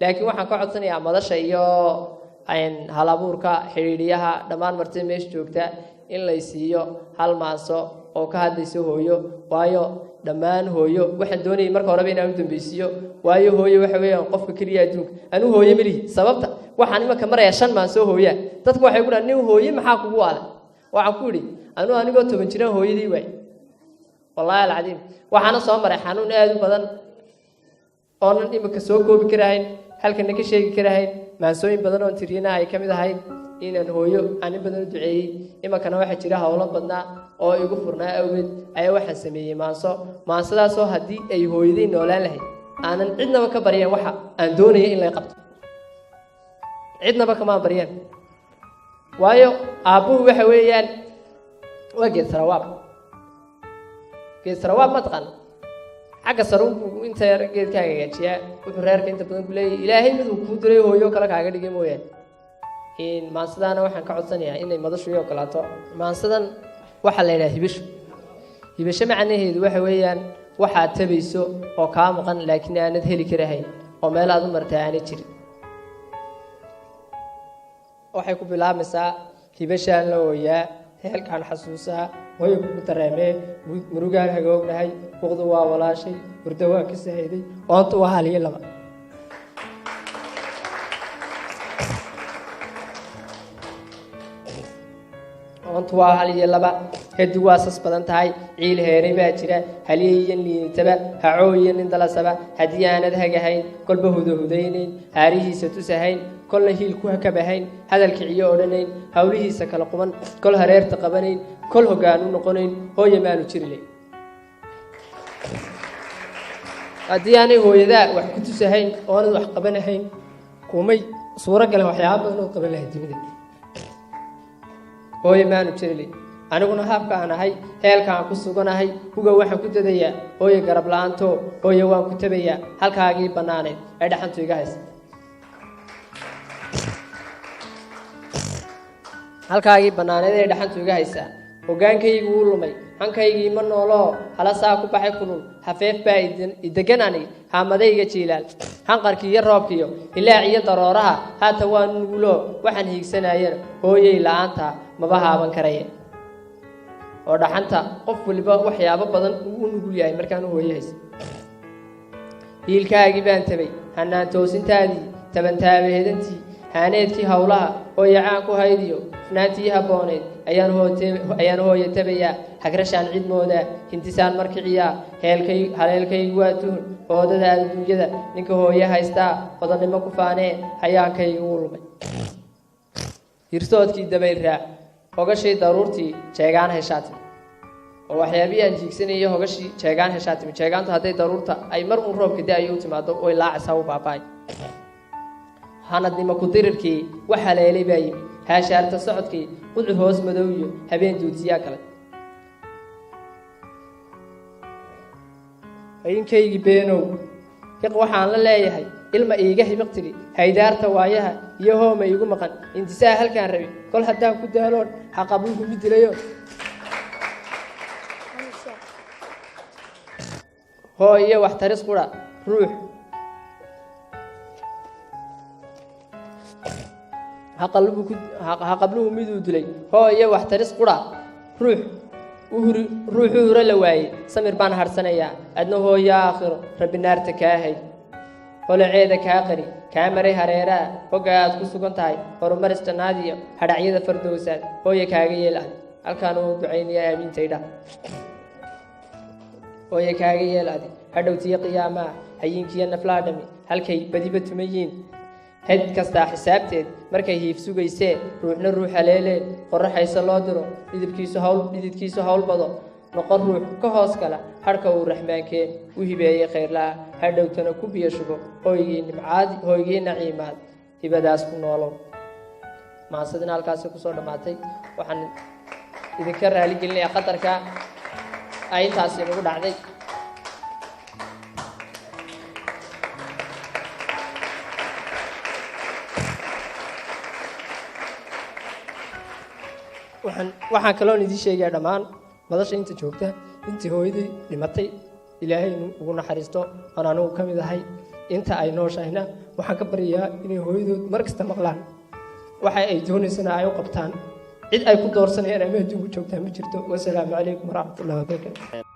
Laakiin waxaan ka codsanayaa madasha iyo halabuurka, xidhiidhiyaha, dhammaan martida meesha joogta in lay siiyo hal maanso oo ka hadlayso hooyo. Waayo dhammaan hooyo waxaan doonayay marka horeba inaan u dambeysiiyo, waayo hooyo waxa weeyaan qofka keliya adduunka. Anuu hooyo melihi, sababta waxaan imanka marayaa 5 maansoo hooyaa. Dadku waxay ku dhahan, nin hooye maxaa kugu adag? Waxaan ku idhi, anuu anigoo 10 jiraan hooyadii waay, wallaahi alcadiim. Waxaana soo maray xanuun aada u badan oonan iminka soo koobi karahayn, halkana ka sheegi karahayn. Maansooyin badan oon tiriyana ay ka mid ahayd inaan hooyo aan in badan u duceeyey. Iminkana waxaa jira howlo badnaa oo igu furnaa awgeed ayaa waxaan sameeyey maanso, maansadaasoo haddii ay hooyaday noolaan lahayd aanan cidnaba ka baryeen waxa aan doonaya in lay qabto, cidnaba kamaan baryeen. Waayo aabbuhu waxa weeyaan waa geed sarawaab. Geed sarawaab ma taqaan? Xagga sarunbuu inta yar geedka hagaajiyaa, wuxuu reerka inta badan ku leeyahay Ilaahay miduu kuu diray hooyo kale kaaga dhigay mooyaane. Maansadaana waxaan ka codsanayaa inay madashu ii ogolaato. Maansadan waxaa la yidhaha hibisho. Hibasho macnaheedu waxa weeyaan waxaad tabayso oo kaa maqan laakiin aanad heli karahayn oo meel aad u martaa aanay jirin. Waxay ku bilaabmaysaa: hibashaan la ooyaa, heelkaan xasuusaa, hooyo kugu dareemee, murugaan hagoognahay, buqdu waa walaashay, hurdo waa ka sahayday, oontu waa hal iyo laba. Oontu waa hal iyo laba, hedi waa sas badan tahay, ciil heeray baa jira, halye iyo liinitaba, hacoo iyo nin dalasaba, haddii aanad hagahayn, kolba hudahudaynayn, haarihiisa tusahayn, kolna hiil ku hakabahayn, hadalka ciyo odhanayn, howlihiisa kala quban, kol hareerta qabanayn, kol hoggaan u noqonayn, hooye maanu jiri layn. Haddii aanay hooyadaa wax ku tusahayn oonad wax qabanahayn, kumay suuro galen waxyaaba badan ood qaban lahayd dunida. Hooye maanu jirilayn. Aniguna haabka aan ahay, heelka aan ku suganahay, huga waxaan ku dadayaa hooye garab la-aanto, hooye waan ku tabayaa halkaagii bannaaneed ee dhaxantu iga haysa, halkaagii bannaaneed ee dhaxantu iga haysaa. Hoggaankaygu wuu lumay, hankaygii ma nooloo, halasaa ku baxay kulul, hafeef baa idegan, anig haamadayga jiilaal, hanqarkii iyo roobkiiyo hilaac iyo darooraha haatan waa nuguloo, waxaan hiigsanayana hooyey la-aanta maba haaban karaya. Oo dhaxanta qof waliba waxyaabo badan uu u nugul yahay markaanu hooye haysa. Hiilkaagii baan tabay, hanaan toosintaadii, tabantaabaheedantii, haaneedkii howlaha hooye caan ku haydiyo, hufnaantii habbooneyd ayaan hooye tabayaa, hagrashaan cid moodaa, hintisaan markiciyaa, heelkay haleelkaygu waa tuhun, hoodada adduunyada ninka hooye haystaa hodannimo ku faanee, hayaankaygu wuu lumay. Hirsoodkii dabayl raac, hogashii daruurtii jeegaan heshaatimi, oo waxyaabihii aan jiigsanayo hogashii jeegaan heshaatimi. Jeegaantu hadday daruurta ay mar uun roobka da-ayo u timaado way laacaysaa, u baaba'ay. Hanadnimo ku dirirkii wax haleelay baa yimi, haashaarta socodkii qudcur hoos madow iyo habeen duudsiyaa galay. Hayinkaygii beenow, hiq waxaan la leeyahay ilma iiga hibiq tidhi, haydaarta waayaha iyo hooma iigu maqan, intisaa halkaan rabi kol haddaan ku daaloon haqabulku mi dilayo, hoo iyo wax taris qura ruux haqabluhu miduu dilay, hoo iyo wax taris qura ruux uhuri ruuxu huro la waayey, samir baan harhsanayaa, adna hooyo aakhiro rabbi naarta kaa hay, holaceeda kaa qari, kaa maray hareeraha, hogga aad ku sugan tahay horumaris jannaadiyo hadhacyada fardowsaad hooye kaaga yeel adi. Halkaan uu ducaynayaa, aamiintaydha. Hooye kaaga yeel adi hadhowtiyo qiyaamaha, hayinkiyo naflaha dhami halkay badiba tumayiin, hed kastaa xisaabteed markay hiif sugaysee, ruuxna ruux haleeleen, qorraxayse loo diro, dhidibkiisu hawl dhididkiisu hawl bado, noqon ruux ka hoos gala hadhka uu raxmaankeen u hibeeyey khayrlaha, hadhowtana ku biyo shubo hooygii nimcaadi, hooygii naciimaad, hibadaas ku noolow. Maansadina halkaasi kusoo dhammaatay. Waxaan idinka raaligelinayaa qatarka ay intaasi inagu dhacday. Waxaan kaloon idiin sheegayaa dhammaan madasha inta joogta, intii hooyadii dhimatay Ilaahay inuu ugu naxariisto, oon anigu ka mid ahay. Inta ay nooshahayna waxaan ka baryayaa inay hooyadood mar kasta maqlaan, waxa ay doonaysana ay u qabtaan. Cid ay ku doorsanayaan ama adduunku joogtaa ma jirto. Wasalaamu calaykum waraxmatullahi wabarakaatu.